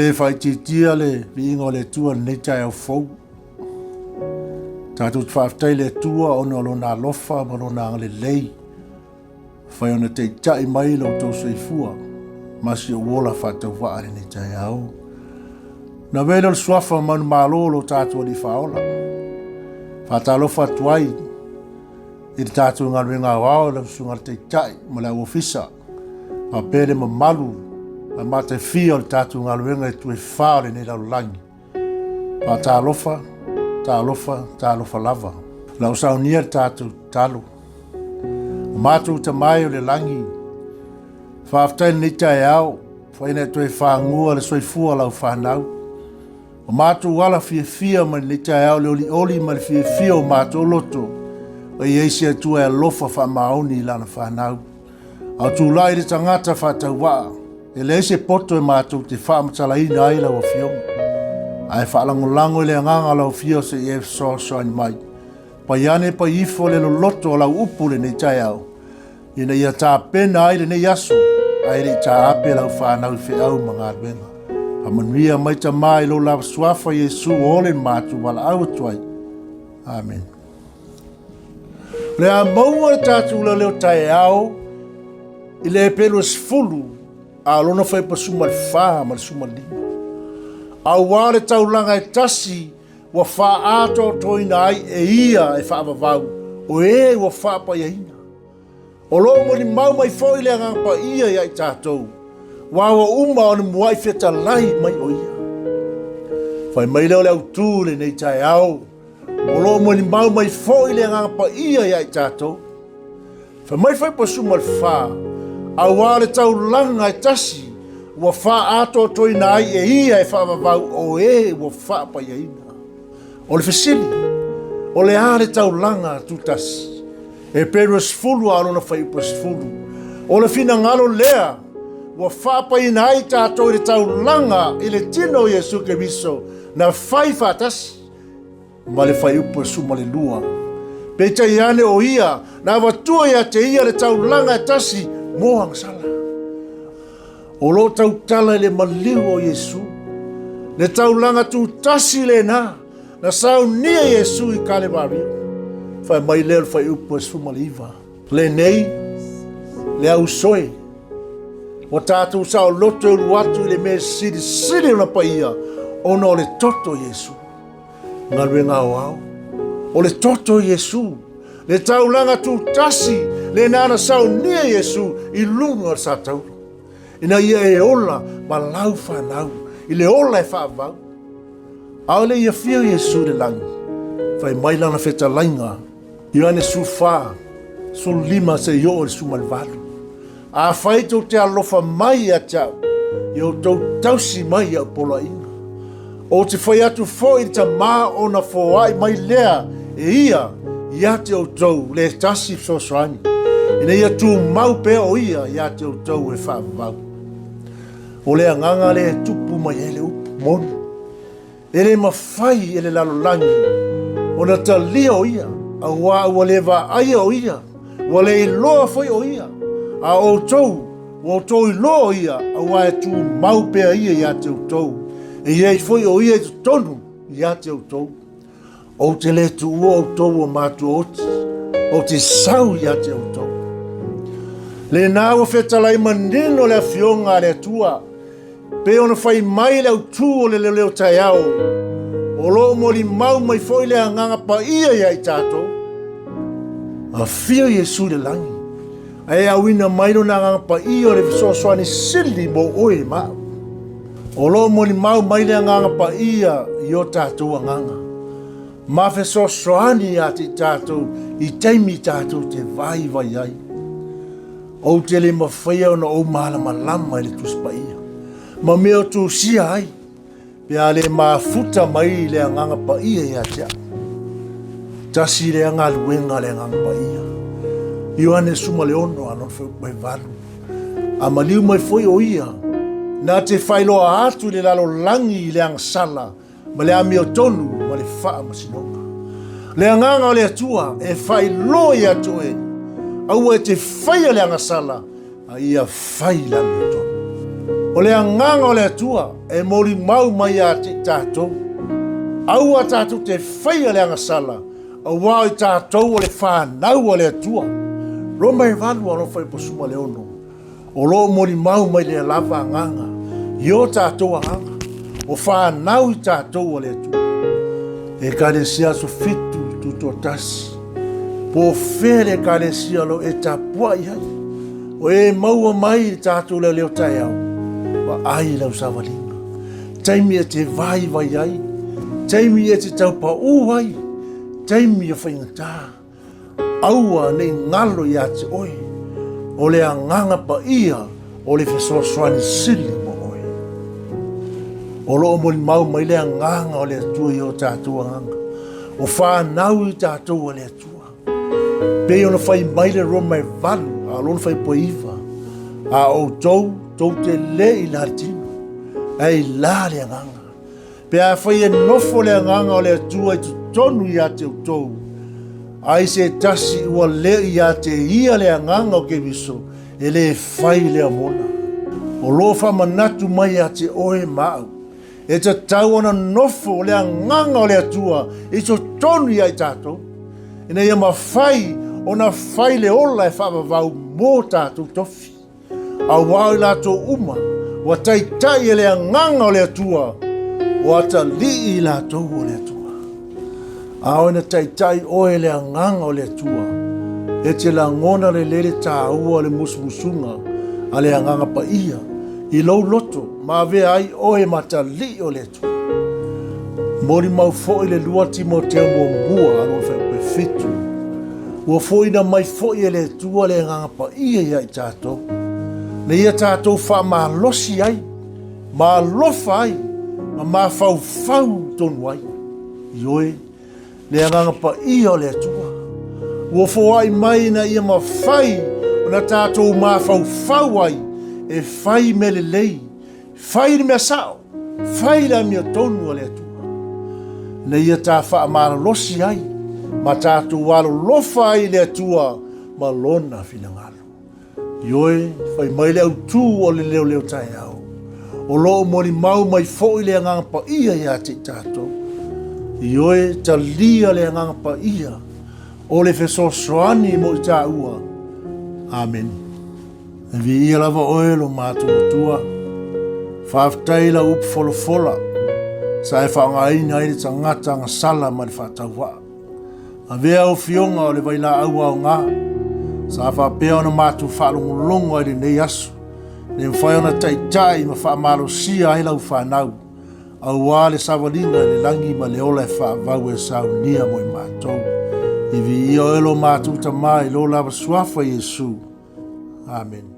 le faaitiitia le viiga o le Atua i lenei taeao fou. Tatou te faafetai i le Atua ona o Lona alofa ma Lona agalelei, fai ona taitai mai lo outou soifua ma si ou ola faatauvaa i lenei taeao. Na avea lea o le suafa manumalo o lo tatou Alii Faaola. Faatalofa atu ai i le tatou galuega aoao lau Susuga i le Taitai ma le au ofisa, faapea le mamalu ma matafia o le tatou galuega i itu e fa o lenei lalolagi. Faatalofa, talofa, talofa lava. Lau saunia le tatou tatalo. O matou Tama e o le lagi, faafetai i lenei taeao, fai ina e toe fagua le soifua o lau fanau. O matou ala fiafia mai lenei taeao le olioli ma le fiafia o matou loto, o i ai se Atua e alofa faamaoni i lana fanau. A o tulai le tagata faatauvaa, e leai se poto e matou te faamatalaina ai lau Afioga. Ae faalagolago i le agaga o lau Afio se i e fesoasoani mai. Pai ane pai ifo le loloto o lau upu lenei taeao, ina ia tapena ai lenei aso, ae le i taape lau fanau i feau ma galuega. Faamanuia mai Tama i lou lava suafa Iesu o le matou valaau atu ai. Amen. O le a maua le tatou leoleo taeao i le pelu e 10 a lona fuaiupu 14 ma le 15. Auā le taulaga e tasi ua faaatoatoina ai e ia e faavavau o e ua faapaiaina. O lo o molimau mai foi le Agaga Paia ia i tatou, aua ua uma ona muai fetalai mai o ia. Fai mai lea o le autu i lenei taeao, o lo o molimau mai foi le Agaga Paia ia i tatou. Fai mai fuaiupu 14, auā le taulaga e tasi ua faaatoatoina ai e ia e faavavau o e ua faapaiaina. O le fesili, o le a le taulaga tutasi? Heperu e 10 a o lona fuaiupu e 10. O le finagalo lea ua faapaiina ai tatou i le taulaga i le tino o Iesu Keriso na fai faatasi ma le fuaiupu e 12. Peitai ane o ia na avatua ia te ia le taulaga e tasi mo agasala. O lo o tautala i le maliu o Iesu, le taulaga tutasi lena na saunia Iesu i Kalevario. Fai mai lea o le fuaiupu e 19. Lenei, le ausoe, ua tatou saoloto e ulu atu i le mea silisili ona paia ona o le toto o Iesu. Galuega aoao, o le toto o Iesu, le taulaga tutasi lena na saunia Iesu i luga o le satauro, ina ia e ola ma lau fanau i le ola e faavavau. A o le i afio Iesu i le lagi, fai mai lana fetalaiga, Ioane 14, 15 seia oo i le 18. Afai tou te alofa mai ia te au, ia outou tausi mai i au poloaiga. Ou te fai atu foi i le Tama ona foai mai lea e ia ia te outou le tasi fesoasoani, ina ia tumau pea o ia ia te outou e faavavau. O le agaga lea e tupu mai ai le upu moni. E le mafai e le lalolagi ona talia o ia, auā ua le vaaia o ia, ua le iloa foi o ia. A o outou, ua outou iloa o ia, auā e tumau pea ia ia te outou, e i ai foi o ia i totonu ia te outou. Ou te le tuua outou o matua oti, ou te sau ia te outou. Lena ua fetalai manino le Afioga a le Atua, pei ona fai mai le autū o le leoleo taeao, o lo o molimau mai foi le Agaga Paia ia i tatou. Afio Iesu i le lagi, ae auina mai lona Agaga Paia o le fesoasoani sili mo oe ma au. O lo o molimau mai le Agaga Paia i o tatou agaga, ma fesoasoani ia te i tatou i taimi tatou te vaivai ai. Ou te le mafaia ona ou malamalama i le Tusi Paia, ma mea o tusia ai, pe a le mafuta mai le Agaga Paia ia te au. Tasi lea galuega a le Agaga Paia. Ioane 16 a lona fuaiupu 8. A maliu mai foi o ia, na te faailoa atu i le lalolagi i le agasala ma le amiotonu ma le faamasinoga. Le agaga o le Atua e faailoa ia te oe, aua e te faia le agasala, a ia fai le amiotonu. O le agaga o le Atua e molimau mai ia te i tatou. Aua tatou te faia le agasala, auā o i tatou o le fanau a le Atua. Roma e 8 alofa i posuma le 6. O lo o molimau mai lea lava agaga i o tatou agaga, o fanau i tatou a le Atua. Ekalesia Aso Fitu Tutoatasi, po o fea le ekalesia o lo o e tapuai ai, o e maua mai i le tatou leoleo taeao, vaai i lau savaliga, taimi e te vaivai ai, taimi e te taupaū ai, taimi o faigata. Aua ne i galo ia te oe, o le Agaga Paia o le fesoasoani sili mo oe. O lo o molimau mai le Agaga o le Atua i o tatou agaga, o fanau i tatou a le Atua. Pei ona fai mai le Roma e 8, a o lona fuaiupu e 9, a outou, tou te le i la le tino, ae i la le Agaga. Pe afai e nofo le Agaga o le Atua i totonu ia te outou, ai se tasi ua le ia te ia le Agaga o Keriso, e le fai lea mona. O lo o faamanatu mai ia te oe ma au, e tatau ona nofo le Agaga o le Atua i totonu ia i tatou, ina ia mafai ona fai le ola e faavavau mo tatou tofi. Auā o i latou uma ua taitai e le Agaga o le Atua, o atalii i latou o le Atua. A o ina taitai oe e le Agaga o le Atua, e te lagona lelei le tāua o le musumusuga a le Agaga Paia i lou loto ma avea ai oe ma atalii o le Atua. Molimau foi le 2 Timoteo muamua a lona fuaiupu e 7. Ua foina mai foi e le Atua le Agaga Paia ia i tatou, na ia tatou faamalosi ai, ma alofa ai, ma mafaufau tonu ai. Ioe, le Agaga Paia o le Atua, ua foai mai ina ia mafai ona tatou mafaufau ai e fai mea lelei, Fai le mea sao, fai le amiotonu a le Atua, ina ia ta faamalolosi ai ma tatou alolofa ai i le Atua ma Lona finagalo. Ioe, fai mai le autū o le leoleo taeao, o lo o molimau mai foi le Agaga Paia ia te i tatou. Ioe, talia le Agaga Paia o le fesoasoani mo i tāua. Amene. E viia lava oe lo matou Atua. Faafetai i lau upu folafola sa e faaaogaina ai le tagata agasala ma le faatauvaa. Avea au fioga o le vailaau aoga sa faapea ona matou faalogologo ai lenei aso, le mafai ona taitai ma faamalosia ai lau fanau, aua le savaliga i le lagi ma le ola e faavau e saunia mo i matou. I viia oe lo matou Tama i lo lava suafa Iesu. Amene.